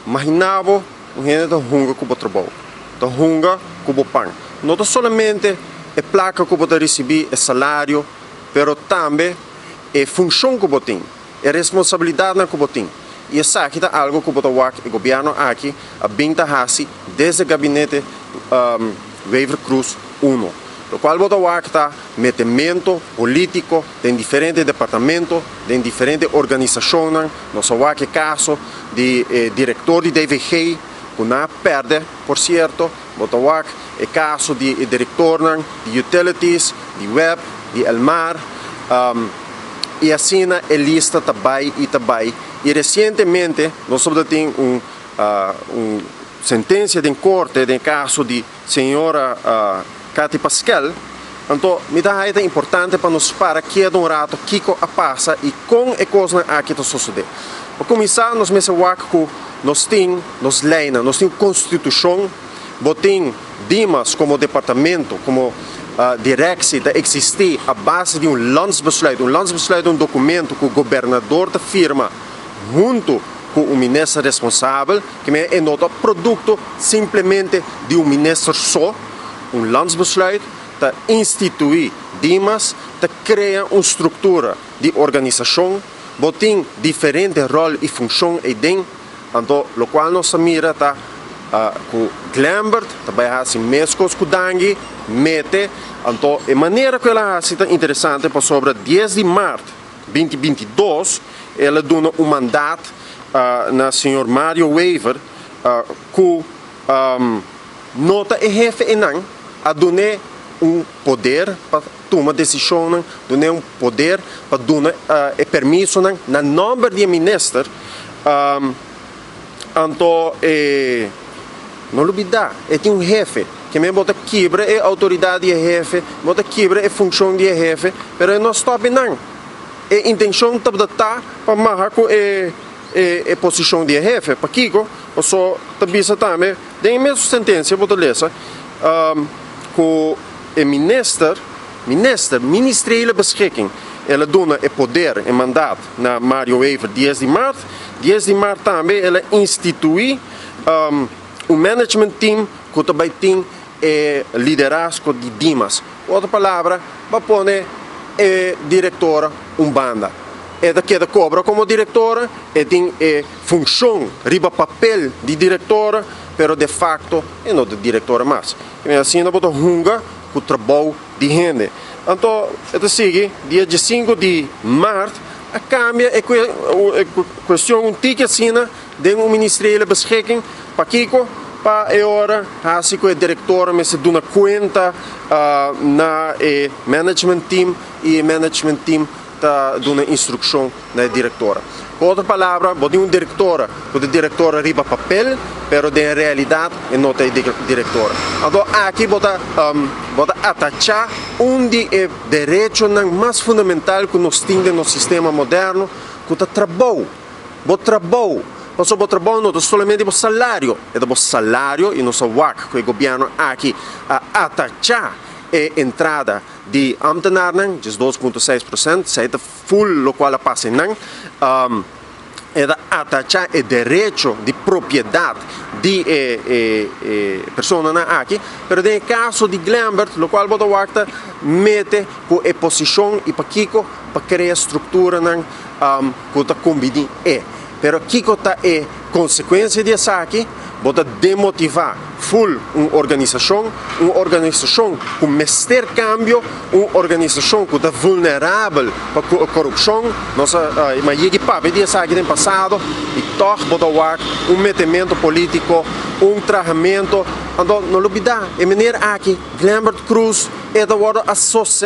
Imaginá bo un hende ta hunga ku bo trabou, ta hunga ku bo pan. No ta solamente e plaka ku bo ta risibí, e salario, pero tambe e funshon ku bo tin, e responsabilidatnan ku bo tin. I esaki ta algu ku bo ta wak e gobièrnu aki a bin ta hasi desde gabinete Wever-Croes uno. Lokual bo ta wak ta metemento polítiko den diferente departamento, den diferente organisashonnan. Nos a wak e kaso di e direktor di DVG ku nan a pèrdè, por sierto. Bo ta wak e kaso di e direktornan di Utilities, di web, di Elmar. I asina e lista ta bai i ta bai. I resientemente nos tabata tin un un sentensia den korte den e kaso di señora Cathy Paskel. Anto mi ta haya ta importante pa nos para keda un rato kiko a pasa i kon e kosnan aki ta sosodé. Pa kuminsá nos mester wak ku nos tin nos leinan, nos tin un konstitushon, bo tin Dimas komo departamento, komo direksi ta eksistí a base di un landsbesluit. Un landsbesluit ta un dokumento ku gobernador ta firma huntu ku un minister responsabel, ke mester e no ta produkto simplemente di un minister so. Un landsbesluit ta instituí Dimas, ta krea un struktura di organisashon, bo tin diferente ròl i funshon eiden, anto lokual nos ta mira ta ku Glembert ta bai hasi meskos ku Dangui mete, anto e manera ku el a hasi ta interesante pasobra dies di mart binti 22 el a duna un mandat na señor Mario Wever ku no ta e hefe einan, a dun'é un poder pa tuma desishonnan, dun'é un poder pa duna e permisonan na nòmber di e minister. Anto e no lubidá, e tin un hefe, ke men bo ta kibra e outoridat di e hefe, bo ta kibra e funshon di e hefe, pero e no stòp einan. E intenshon tabata ta pa maha ku e e posishon di e hefe. Pakiko? Paso ta bisa tambe den e mesun sentensia bo ta lesa ku e minister, minister, ministeriële beschikking, el a duna e poder, e mandat na Mario Wever dies di mart. Dies di mart tambe el a instituí un management team ku ta bai tin e liderazgo di Dimas. Ku otro palabra, bo a pone e direktora un banda. E ta keda kobra komo direktora, e tin e funshon riba papel di direktora, pero de fakto e no ta direktora mas. Asina bo ta hunga ku trabou di hende. Anto e ta sigui, dia diesinku di mart a kambia e kuestion un tiki asina den un ministeriële beschikking. Pakiko? Pa e ora hasi ku e direktora mester duna kuenta na e management team i e management team ta duna instrukshon na e direktora. Ku otro palabra, bo tin un direktora ku ta direktora riba papel, pero den realidat e no ta e direktora. Anto aki bo ta bo ta atachá un di e derechonan mas fundamental ku nos tin den nos sistema moderno, ku ta trabou. Bo trabou. Pasobra bo trabou no ta solamente bo salario, e ta bo salario i nos a wak ku e gobièrnu aki a atachá e entrada di ambtenarnan, 12.6%, esei ta full lokual a pasa einan. E ta atachá e derecho di propiedat di e e personanan aki, pero den e kaso di Glembert lokual bo ta wak ta mete ku e posishon i pakiko pa krea strukturanan ku ta kumbiní e. Pero kiko ta e konsekuensia di esaki? Bo ta demotivá ful un organisashon, un organisashon ku mester kambio, un organisashon ku ta vulnerabel pa korupshon. Nos a yegi papia di esaki den pasado i tòg bo ta wak un metementu polítiko, un trahamentu. Anto no lubidá e mener aki, Glembert Croes, e ta wòrdu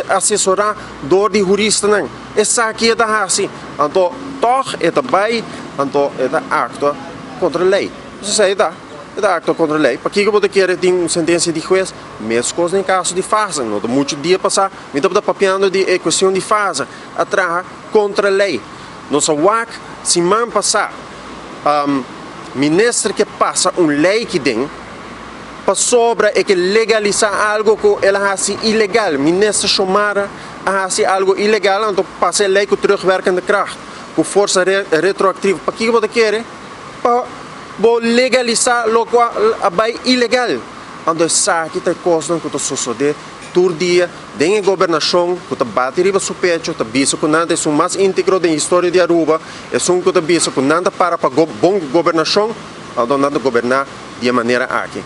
asesorá dor di huristanan. Esaki e ta hasi, anto tòg e ta bai, anto e ta aktua kontra lei. Esei ta, e ta aktua kontra lei. Pakiko bo ta kere tin un sentensia di hues? Meskos den kaso di Faza. No ta muchu dia pasá mi tabata papiando di e kuestion di Faza a traha kontra lei. Nos a wak siman pasá minister ke pasa un lei ki den pasobra e ke legalisá algu ku el a hasi ilegal. Minister Xiomara a hasi algu ilegal anto pasa e lei ku terugwerkende kracht, ku forsa retroaktivo. Pakiko bo ta kere? Pa bo legalisa locual a bay ilegal. Anto esaki ta e cosnan cu ta sosode tur dia den e gobernacion cu ta bati riba su pecho, ta bisa cu nan ta esun mas integro den historia di Aruba, esun cu ta bisa cu nan ta para pa bon gobernacion, anto nan ta goberna di e manera aki.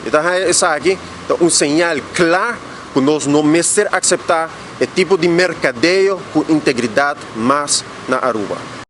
Mi ta haya esaki ta un señal cla cu nos no mester acepta e tipo di mercadeo cu integridad mas na Aruba.